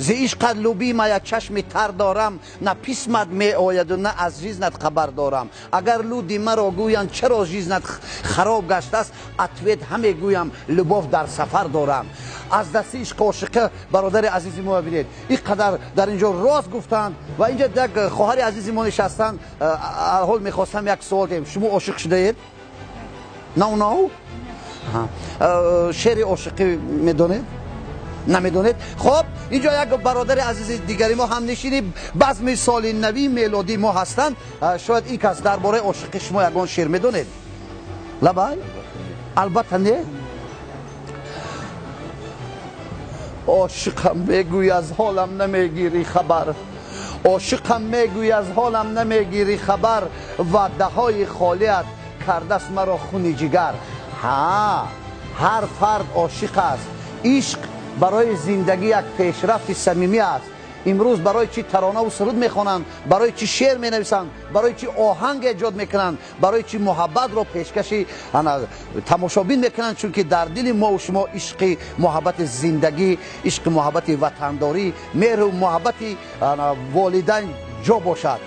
Зи ишқат, любимая, чашми тар дорам, на письмат меояду, на аз жизнь ат хабар дорам. Агар люди маро гӯянд, чаро жизнь ат хароб гаштааст, ответ ҳаме гӯям: любовь дар сафар дорам. Аз дасти ишқ ошиқа бародари азизи мо, бинед, ин қадар дар ин ҷо рост гуфтанд. Ва инҷа як хоҳари азизи мо нишастанд. Ҳол мехостам як суол диҳем: шумо ошиқ шудаед? Нав нав шеъри ошиқӣ медонед, намедонед? Хоб, инҷо як бародари азизи дигари мо, ҳамнишини базми соли нави мелодии мо ҳастанд. Шояд ин кас дар бораи ошиқи шумо ягон шеър медонед. Лабай, албатта не. Ошиқам, мегӯй, аз ҳолам намегирӣ хабар. Ошиқам, мегӯй, аз ҳолам намегирӣ хабар. Ваъдаҳои холият кардаст маро хуни ҷигар. Ҳа, ҳар фард ошиқ аст. Ишқ барои зиндагӣ як пешрафти самимӣ аст. Имрӯз барои чӣ таронаву суруд мехонанд, барои чӣ шеър менависанд, барои чӣ оҳанг эҷод мекунанд, барои чӣ муҳаббатро пешкаши тамошобин мекунанд? Чунки дар дили мову шумо ишқи муҳаббати зиндагӣ, ишқи муҳаббати ватандорӣ, меҳру муҳаббати волидайн ҷо бошад.